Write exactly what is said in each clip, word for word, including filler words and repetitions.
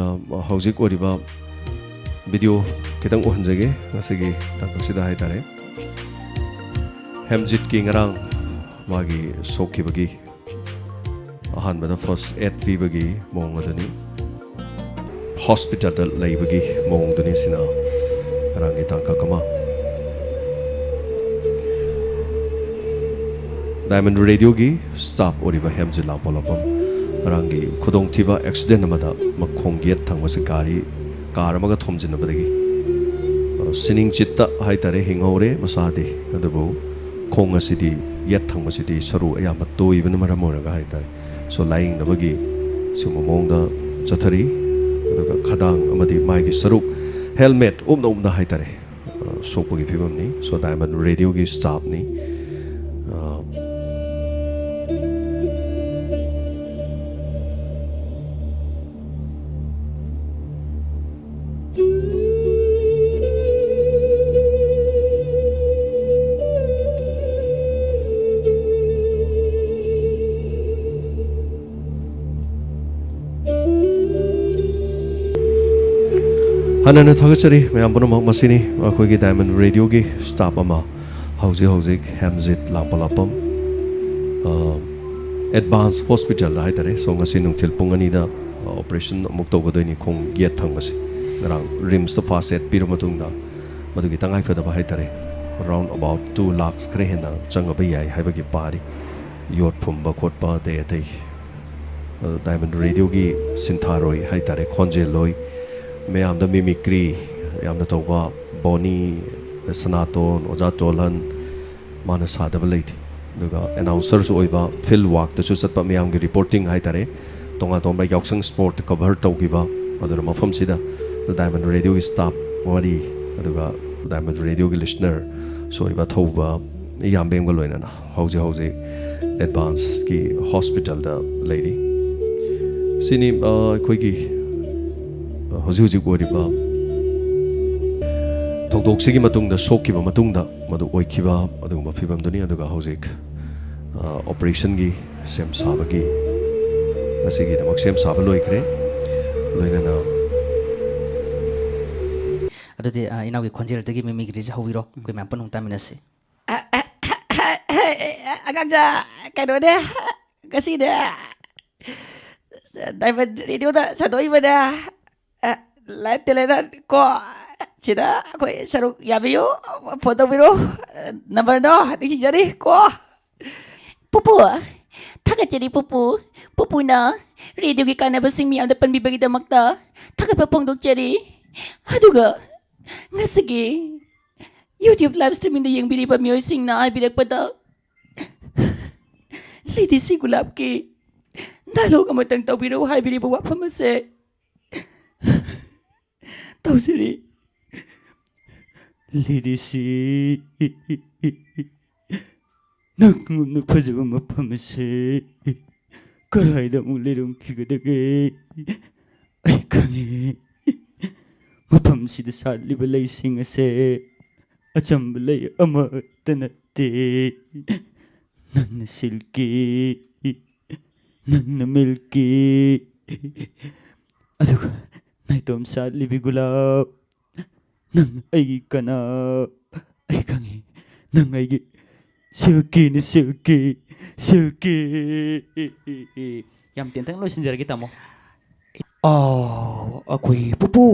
ꯑ, ꯍꯧꯖꯤꯛ ꯑꯣꯏꯔꯤꯕ ꯚꯤꯗꯤꯑꯣ ꯈꯤꯇꯪ ꯎꯍꯟꯖꯒꯦ ꯉꯁꯤꯒꯤ ꯇꯥꯡꯀꯛꯁꯤꯗ ꯍꯥꯏꯇꯥꯔꯦ꯫ ꯍꯦꯝꯖꯤꯠꯀꯤ ꯉꯔꯥꯡ ꯃꯥꯒꯤ ꯁꯣꯛꯈꯤꯕꯒꯤ ꯑꯍꯥꯟꯕꯗ ꯐꯥꯔꯁ ꯑꯦꯗ ꯄꯤꯕꯒꯤ ꯃꯑꯣꯡ ꯑꯗꯨꯅꯤ꯫ ꯍꯣꯁꯄꯤꯇꯥꯜꯗ ꯂꯩꯕꯒꯤ ꯃꯑꯣꯡꯗꯨꯅꯤ꯫ ꯁꯤꯅ ꯉꯔꯥꯡꯒꯤ ꯇꯥꯡꯀꯛ ꯑꯃ꯫ ꯗꯥꯏꯃꯟ ꯔꯦꯗꯤꯑꯣꯒꯤ ꯁ꯭ꯇꯥꯐ ꯑꯣꯏꯔꯤꯕ ꯍꯦꯝꯖꯤꯠ ꯂꯥꯡꯄꯣꯛꯂꯥꯛꯄꯝ ꯉꯔꯥꯡꯒꯤ ꯈꯨꯗꯣꯡꯊꯤꯕ ꯑꯦꯛꯁꯤꯗꯦꯟ ꯑꯃꯗ ꯃꯈꯣꯡ ꯌꯦꯠ ꯊꯪꯕꯁꯤ ꯒꯥꯔꯤ, ꯀꯥꯔ ꯑꯃꯒ ꯊꯣꯝꯖꯤꯟꯅꯕꯗꯒꯤ, ꯑ, ꯁꯤꯅꯤꯡ ꯆꯤꯠꯇ ꯍꯥꯏꯇꯥꯔꯦ, ꯍꯤꯡꯍꯧꯔꯦ ꯃꯁꯥꯗꯤ꯫ ꯑꯗꯨꯕꯨ ꯈꯣꯡ ꯑꯁꯤꯗꯤ, ꯌꯦꯠ ꯊꯪꯕꯁꯤꯗꯤ ꯁꯔꯨ ꯑꯌꯥꯝꯕ ꯇꯣꯏꯕꯅ ꯃꯔꯝ ꯑꯣꯏꯔꯒ ꯍꯥꯏꯇꯥꯔꯦ꯫ ꯁꯣ ꯂꯥꯌꯦꯡꯅꯕꯒꯤ ꯁꯤꯒꯨꯝꯕ ꯃꯑꯣꯡꯗ ꯆꯠꯊꯔꯤ꯫ ꯑꯗꯨꯒ ꯈꯗꯥꯡ ꯑꯃꯗꯤ ꯃꯥꯒꯤ ꯁꯔꯨꯛ ꯍꯦꯜꯃꯦꯠ ꯎꯞꯅ ꯎꯞꯅ ꯍꯥꯏꯇꯥꯔꯦ, ꯑ, ꯁꯣꯛꯄꯒꯤ ꯐꯤꯕꯝꯅꯤ꯫ ꯁꯣ ꯗꯥꯏꯃꯟ ꯔꯦꯗꯤꯑꯣꯒꯤ ꯁ꯭ꯇꯥꯐꯅꯤ꯫ ꯑ, ꯍꯥꯟꯅꯅ ꯊꯥꯒꯠꯆꯔꯤ ꯃꯌꯥꯝ ꯄꯨꯝꯅꯃꯛ꯫ ꯃꯁꯤꯅꯤ ꯑꯩꯈꯣꯏꯒꯤ ꯗꯥꯏꯃꯟ ꯔꯦꯗꯤꯑꯣꯒꯤ ꯁ꯭ꯇꯥꯐ ꯑꯃ, ꯍꯧꯖꯤꯛ ꯍꯧꯖꯤꯛ ꯍꯦꯝꯖꯤꯠ ꯂꯥꯡꯄꯣꯛꯂꯥꯛꯄꯝ, ꯑ, ꯑꯦꯗꯚꯥꯟꯁ ꯍꯣꯁꯄꯤꯇꯥꯜꯗ ꯍꯥꯏꯇꯥꯔꯦ꯫ ꯁꯣ ꯉꯁꯤ ꯅꯨꯡꯊꯤꯜ ꯄꯨꯡ ꯑꯅꯤꯗ, ꯑ, ꯑꯣꯄꯔꯦꯁꯟ ꯑꯃꯨꯛ ꯇꯧꯒꯗꯣꯏꯅꯤ ꯈꯣꯡ ꯌꯦꯠ ꯊꯪꯕꯁꯤ꯫ ꯉꯔꯥꯡ ꯔꯤꯝꯁꯇ ꯐꯥꯔꯁ ꯑꯦꯗ ꯄꯤꯔꯕ ꯃꯇꯨꯡꯗ ꯃꯗꯨꯒꯤ ꯇꯉꯥꯏꯐꯗꯕ ꯍꯥꯏꯇꯥꯔꯦ, ꯑꯔꯥꯎꯟ ꯑꯕꯥꯎꯠ ꯇꯨ ꯂꯥꯛꯁ ꯈꯔ ꯍꯦꯟꯅ ꯆꯪꯉꯕ ꯌꯥꯏ ꯍꯥꯏꯕꯒꯤ ꯄꯥꯔꯤ꯫ ꯌꯣꯠ ꯐꯨꯝꯕ ꯈꯣꯠꯄ ꯑꯇꯩ ꯑꯇꯩ, ꯑ, ꯗꯥꯏꯃꯟ ꯔꯦꯗꯤꯑꯣꯒꯤ ꯁꯤꯟꯊꯥꯔꯣꯏ ꯍꯥꯏꯇꯥꯔꯦ, ꯈꯣꯟꯖꯦꯜꯂꯣꯏ ꯃꯌꯥꯝꯗ ꯃꯤꯃꯤꯀ꯭ꯔꯤ ꯌꯥꯝꯅ ꯇꯧꯕ ꯕꯣꯅꯤ, ꯁꯅꯥꯇꯣꯟ, ꯑꯣꯖꯥ ꯇꯣꯜꯍꯟ, ꯃꯥꯅ ꯁꯥꯗꯕ ꯂꯩꯇꯦ꯫ ꯑꯗꯨꯒ ꯑꯦꯅꯥꯎꯟꯁꯔꯁꯨ ꯑꯣꯏꯕ, ꯐꯤꯜ ꯋꯥꯛꯇꯁꯨ ꯆꯠꯄ, ꯃꯌꯥꯝꯒꯤ ꯔꯤꯄꯣꯔꯇꯤꯡ ꯍꯥꯏꯇꯥꯔꯦ, ꯇꯣꯉꯥꯟ ꯇꯣꯉꯥꯟꯕ ꯌꯥꯎꯁꯪ ꯁ꯭ꯄꯣꯔꯠ ꯀꯚꯔ ꯇꯧꯈꯤꯕ, ꯑꯗꯨꯅ ꯃꯐꯝꯁꯤꯗ ꯗꯥꯏꯃꯟ ꯔꯦꯗꯤꯑꯣꯒꯤ ꯁ꯭ꯇꯥꯐ ꯃꯔꯤ, ꯑꯗꯨꯒ ꯗꯥꯏꯃꯟ ꯔꯦꯗꯤꯑꯣꯒꯤ ꯂꯤꯁꯅꯔꯁꯨ ꯑꯣꯏꯕ ꯊꯧꯕ ꯏꯌꯥꯝꯕꯦꯝꯒ ꯂꯣꯏꯅꯅ ꯍꯧꯖꯤꯛ ꯍꯧꯖꯤꯛ ꯑꯦꯗꯚꯥꯟꯁꯀꯤ ꯍꯣꯁꯄꯤꯇꯥꯜꯗ ꯂꯩꯔꯤ꯫ ꯁꯤꯅꯤ, ꯑ, ꯑꯩꯈꯣꯏꯒꯤ, ꯑ, ꯍꯧꯖꯤꯛ ꯍꯧꯖꯤꯛ ꯑꯣꯏꯔꯤꯕ ꯊꯧꯗꯣꯛꯁꯤꯒꯤ ꯃꯇꯨꯡꯗ, ꯁꯣꯛꯈꯤꯕ ꯃꯇꯨꯡꯗ ꯃꯗꯨ ꯑꯣꯏꯈꯤꯕ ꯑꯗꯨꯒꯨꯝꯕ ꯐꯤꯕꯝꯗꯨꯅꯤ꯫ ꯑꯗꯨꯒ ꯍꯧꯖꯤꯛ, ꯑ, ꯑꯣꯄꯔꯦꯁꯟꯒꯤ ꯁꯦꯝ ꯁꯥꯕꯒꯤ, ꯉꯁꯤꯒꯤꯗꯃꯛ ꯁꯦꯝ ꯁꯥꯕ ꯂꯣꯏꯈ꯭ꯔꯦ꯫ ꯂꯣꯏꯅꯅ꯫ ꯑꯗꯨꯗꯤ, ꯑ, ꯏꯅꯥꯎꯒꯤ ꯈꯣꯟꯖꯦꯜꯗꯒꯤ ꯃꯤꯃꯤꯒ꯭ꯔꯤꯁꯦ ꯍꯧꯕꯤꯔꯣ, ꯑꯩꯈꯣꯏ ꯃꯌꯥꯝ ꯄꯨꯟꯅ ꯑꯃꯨꯛ ꯇꯥꯃꯤꯟꯅꯁꯤ꯫ ꯑꯉꯥꯡꯖꯥ, ꯀꯩꯅꯣꯅꯦ, ꯉꯁꯤꯅꯦ, ꯗꯥꯏꯃꯟ ꯔꯦꯗꯤꯑꯣꯗ ꯁꯟꯗꯣꯛꯏꯕꯅꯦ, ꯑ, ꯂꯥꯏꯚ ꯇꯦꯂꯦꯟ ꯀꯣ, ꯁꯤꯗ ꯑꯩꯈꯣꯏ ꯁꯔꯨꯛ ꯌꯥꯕꯤꯌꯨ, ꯐꯣꯟ ꯇꯧꯕꯤꯔꯣ, ꯅꯝꯕꯔꯗꯣ ꯅꯤꯡꯁꯤꯡꯖꯔꯤ ꯀꯣ꯫ ꯄꯨꯄꯨ, ꯊꯥꯒꯠꯆꯔꯤ ꯄꯨꯄꯨ꯫ ꯄꯨꯄꯨꯅ ꯔꯦꯗꯤꯑꯣꯒꯤ ꯀꯥꯟꯅꯕꯁꯤꯡ ꯃꯌꯥꯝꯗ ꯄꯟꯕꯤꯕꯒꯤꯗꯃꯛꯇ ꯊꯥꯒꯠꯄ ꯐꯣꯡꯗꯣꯛꯆꯔꯤ꯫ ꯑꯗꯨꯒ ꯉꯁꯤꯒꯤ YouTube live streamingꯗ ꯌꯦꯡꯕꯤꯔꯤꯕ ꯃꯤꯑꯣꯏꯁꯤꯡꯅ ꯍꯥꯏꯕꯤꯔꯛꯄꯗ, ꯂꯦꯗꯤ ꯁꯤ ꯒꯨꯂꯥꯞꯀꯤ dialogue ꯑꯃꯇꯪ ꯇꯧꯕꯤꯔꯛꯎ ꯍꯥꯏꯕꯤꯔꯤꯕ ꯋꯥꯐꯝ ꯑꯁꯦ ꯇꯧꯖꯔꯤ꯫ ꯂꯦꯗꯤ ꯁꯤ, ꯅꯪꯒꯨꯝꯅ ꯐꯖꯕ ꯃꯐꯝ ꯑꯁꯦ ꯀꯗꯥꯏꯗ ꯑꯃꯨꯛ ꯂꯩꯔꯝꯈꯤꯒꯗꯒꯦ? ꯑꯩ ꯈꯪꯉꯤ, ꯃꯐꯝꯁꯤꯗ ꯁꯥꯠꯂꯤꯕ ꯂꯩꯁꯤꯡ ꯑꯁꯦ ꯑꯆꯝꯕ ꯂꯩ ꯑꯃꯠꯇ ꯅꯠꯇꯦ꯫ ꯅꯪꯅ silky, ꯅꯪꯅ milky, ꯑꯗꯨꯒ ꯅꯥꯏꯇꯣꯝ ꯁꯥꯠꯂꯤꯕꯤ ꯒꯨꯂꯥꯞ, ꯅꯪ ꯑꯩꯒꯤ ꯀꯅꯥ? ꯑꯩ ꯈꯪꯉꯤ, ꯅꯪ ꯑꯩꯒꯤ silkyꯅꯤ, silky, silky꯫ ꯌꯥꯝ ꯇꯦꯟꯇꯛꯅ ꯂꯣꯏꯁꯤꯟꯖꯔꯒꯦ, ꯇꯥꯃꯣ꯫ ꯑꯥ, ꯑꯩꯈꯣꯏ ꯄꯨꯄꯨ,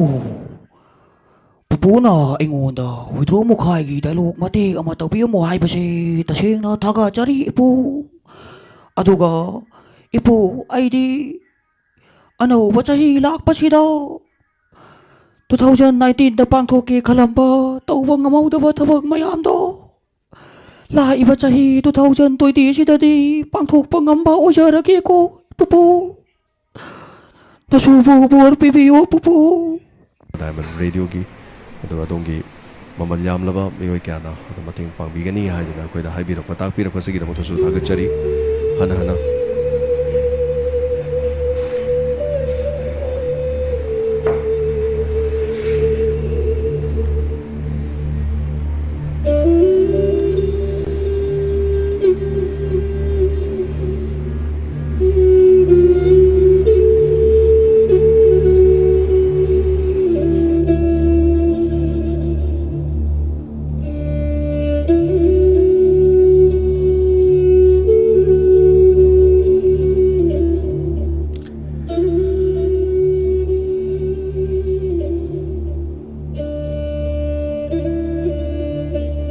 ꯄꯨꯄꯨꯅ ꯑꯩꯉꯣꯟꯗ ꯍꯨꯏꯗ꯭ꯔꯣꯝ ꯃꯨꯛꯈꯥꯏꯒꯤ dialogue ꯃꯇꯦꯛ ꯑꯃ ꯇꯧꯕꯤꯔꯝꯃꯣ ꯍꯥꯏꯕꯁꯦ ꯇꯁꯦꯡꯅ ꯊꯥꯒꯠꯆꯔꯤ, ꯏꯄꯨ꯫ ꯑꯗꯨꯒ, ꯏꯄꯨ, ꯑꯩꯗꯤ ꯑꯅꯧꯕ ꯆꯍꯤ ꯂꯥꯛꯄꯁꯤꯗ two thousand nineteenꯗ ꯄꯥꯡꯊꯣꯛꯀꯦ ꯈꯜꯂꯝꯕ, ꯇꯧꯕ ꯉꯝꯍꯧꯗꯕ ꯊꯕꯛ ꯃꯌꯥꯝꯗꯣ ꯂꯥꯛꯏꯕ ꯆꯍꯤ two thousand twenty ꯑꯁꯤꯗꯗꯤ ꯄꯥꯡꯊꯣꯛꯄ ꯉꯝꯕ ꯑꯣꯏꯖꯔꯒꯦꯀꯣ, ꯄꯨꯄꯨ꯫ ꯅꯁꯨꯕꯨ ꯕꯣꯔ ꯄꯤꯕꯤꯌꯨ, ꯄꯨꯄꯨ꯫ Diamond Radioꯒꯤ, ꯑꯗꯨꯒ ꯑꯗꯣꯝꯒꯤ ꯃꯃꯜ ꯌꯥꯝꯂꯕ ꯃꯤꯑꯣꯏ ꯀꯌꯥꯅ ꯑꯗꯨꯝ ꯃꯇꯦꯡ ꯄꯥꯡꯕꯤꯒꯅꯤ ꯍꯥꯏꯗꯨꯅ ꯑꯩꯈꯣꯏꯗ ꯍꯥꯏꯕꯤꯔꯛꯄ, ꯇꯥꯛꯄꯤꯔꯛꯄꯁꯤꯒꯤꯗꯃꯛꯇꯁꯨ ꯊꯥꯒꯠꯆꯔꯤ꯫ ꯍꯟꯅ ꯍꯟꯅ꯫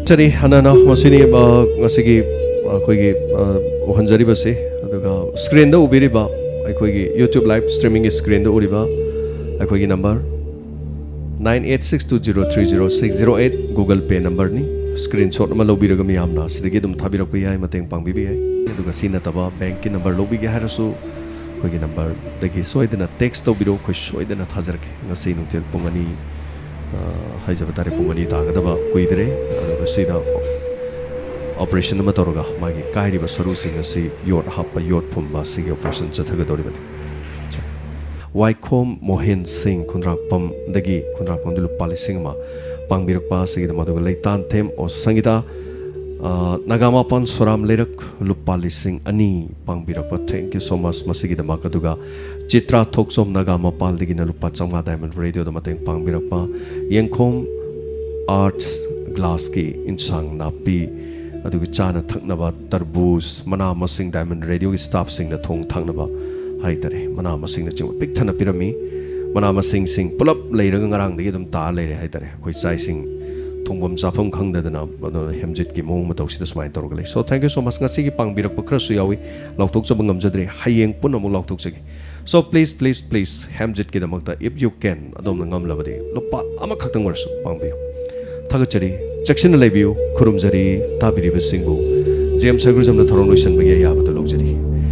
ꯆꯔꯤ ꯍꯥꯟꯅꯅ ꯃꯁꯤꯅꯤ, ꯑ, ꯉꯁꯤꯒꯤ, ꯑ, ꯑꯩꯈꯣꯏꯒꯤ, ꯑ, ꯎꯍꯟꯖꯔꯤꯕꯁꯤ꯫ ꯑꯗꯨꯒ screenꯗ ꯎꯕꯤꯔꯤꯕ, ꯑꯩꯈꯣꯏꯒꯤ YouTube live streamingꯒꯤ screenꯗ ꯎꯔꯤꯕ ꯑꯩꯈꯣꯏꯒꯤ number nine eight six two zero three zero six zero eight Google Pay numberꯅꯤ꯫ Screenshot ꯑꯃ ꯂꯧꯕꯤꯔꯒ ꯃꯤꯌꯥꯝꯅ ꯁꯤꯗꯒꯤ ꯑꯗꯨꯝ ꯊꯥꯕꯤꯔꯛꯄ ꯌꯥꯏ, ꯃꯇꯦꯡ ꯄꯥꯡꯕꯤꯕ ꯌꯥꯏ꯫ ꯑꯗꯨꯒ ꯁꯤ ꯅꯠꯇꯕ bankꯀꯤ number ꯂꯧꯕꯤꯒꯦ ꯍꯥꯏꯔꯁꯨ ꯑꯩꯈꯣꯏꯒꯤ numberꯗꯒꯤ ꯁꯣꯏꯗꯅ text ꯇꯧꯕꯤꯔꯛꯎ, ꯑꯩꯈꯣꯏ ꯁꯣꯏꯗꯅ ꯊꯥꯖꯔꯛꯀꯦ꯫ ꯉꯁꯤ ꯅꯨꯡꯊꯤꯜ ꯄꯨꯡ ꯑꯅꯤ, ꯑ, ꯍꯥꯏꯖꯕ ꯇꯥꯔꯦ, ꯄꯨꯡ ꯑꯅꯤ ꯇꯥꯒꯗꯕ ꯀꯨꯏꯗ꯭ꯔꯦ꯫ ꯑꯗꯨꯒ ꯁꯤꯗ operation ꯑꯃ ꯇꯧꯔꯒ ꯃꯥꯒꯤ ꯀꯥꯏꯔꯤꯕ ꯁꯔꯨꯁꯤꯡ ꯑꯁꯤ ꯌꯣꯠ ꯍꯥꯞꯄ, ꯌꯣꯠ ꯐꯨꯝꯕ, ꯁꯤꯒꯤ operation ꯆꯠꯊꯒꯗꯧꯔꯤꯕꯅꯤ꯫ ꯋꯥꯏꯈꯣꯝ ꯃꯣꯍꯦꯟ ꯁꯤꯡ ꯈꯨꯟꯗ꯭ꯔꯥꯛꯄꯝꯗꯒꯤ, ꯈꯨꯟꯗ꯭ꯔꯥꯛꯄꯝꯗ ꯂꯨꯄꯥ ꯂꯤꯁꯤꯡ ꯑꯃ ꯄꯥꯡꯕꯤꯔꯛꯄ ꯑꯁꯤꯒꯤꯗꯃꯛ, ꯑꯗꯨꯒ ꯂꯩꯇꯥꯟꯊꯦꯝ ꯑꯣ ꯁꯪꯒꯤꯇꯥ, ꯑ, ꯅꯥꯒꯥꯃꯄꯥꯟ ꯁꯣꯔꯥꯝ ꯂꯩꯔꯛ ꯂꯨꯄꯥ ꯂꯤꯁꯤꯡ ꯑꯅꯤ ꯄꯥꯡꯕꯤꯔꯛꯄ, thank you so much ꯃꯁꯤꯒꯤꯗꯃꯛ꯫ ꯑꯗꯨꯒ ꯆꯤꯇ꯭ꯔꯥ ꯊꯣꯛꯆꯣꯝ ꯅꯥꯒꯥꯃꯄꯥꯜꯗꯒꯤꯅ ꯂꯨꯄꯥ ꯆꯥꯝꯃꯉꯥ Diamond Radioꯗ ꯃꯇꯦꯡ ꯄꯥꯡꯕꯤꯔꯛꯄ, ꯌꯦꯡꯈꯣꯝ Arts Glassꯀꯤ ꯏꯟꯁꯥꯡ ꯅꯥꯄꯤ, ꯑꯗꯨꯒ ꯆꯥꯅ ꯊꯛꯅꯕ ꯇꯔꯕꯨꯖ, ꯃꯅꯥ ꯃꯁꯤꯡ Diamond Radioꯒꯤ staffꯁꯤꯡꯅ ꯊꯣꯡ ꯊꯥꯛꯅꯕ ꯍꯥꯏꯇꯥꯔꯦ, ꯃꯅꯥ ꯃꯁꯤꯡꯅꯆꯤꯡꯕ ꯄꯤꯛ ꯊꯟꯅ ꯄꯤꯔꯝꯃꯤ꯫ ꯃꯅꯥ ꯃꯁꯤꯡꯁꯤꯡ ꯄꯨꯂꯞ ꯂꯩꯔꯒ ꯉꯔꯥꯡꯗꯒꯤ ꯑꯗꯨꯝ ꯇꯥ ꯂꯩꯔꯦ ꯍꯥꯏꯇꯥꯔꯦ꯫ ꯑꯩꯈꯣꯏ ꯆꯥꯛ ꯏꯁꯤꯡ ꯊꯣꯡꯐꯝ ꯆꯥꯐꯝ ꯈꯪꯗꯗꯅ ꯑꯗꯣ ꯍꯦꯝꯖꯤꯠꯀꯤ ꯃꯑꯣꯡ ꯃꯇꯧꯁꯤꯗ ꯁꯨꯃꯥꯏꯅ ꯇꯧꯔꯒ ꯂꯩ꯫ So, thank you so much꯫ ꯉꯁꯤꯒꯤ ꯄꯥꯡꯕꯤꯔꯛꯄ ꯈꯔꯁꯨ ꯌꯥꯎꯏ, ꯂꯥꯎꯊꯣꯛꯆꯕ ꯉꯝꯖꯗ꯭ꯔꯦ, ꯍꯌꯦꯡ ꯄꯨꯟꯅ ꯑꯃꯨꯛ ꯂꯥꯎꯊꯣꯛꯆꯒꯦ꯫ So, please, please, please, ꯍꯦꯝꯖꯤꯠꯀꯤꯗꯃꯛꯇ, if you can, ꯑꯗꯣꯝꯅ ꯉꯝꯂꯕꯗꯤ ꯂꯨꯄꯥ ꯑꯃꯈꯛꯇꯪ ꯑꯣꯏꯔꯁꯨ ꯄꯥꯡꯕꯤꯌꯨ꯫ ꯊꯥꯒꯠꯆꯔꯤ꯫ ꯆꯦꯛꯁꯤꯟꯅ ꯂꯩꯕꯤꯌꯨ꯫ ꯈꯨꯔꯨꯝꯖꯔꯤ꯫ ꯇꯥꯕꯤꯔꯤꯕꯁꯤꯡꯕꯨ ꯖꯦꯝꯁ ꯁꯔꯒꯨꯖꯝꯅ ꯊꯧꯔꯝ ꯂꯣꯏꯁꯤꯟꯕꯒꯤ ꯑꯌꯥꯕꯗ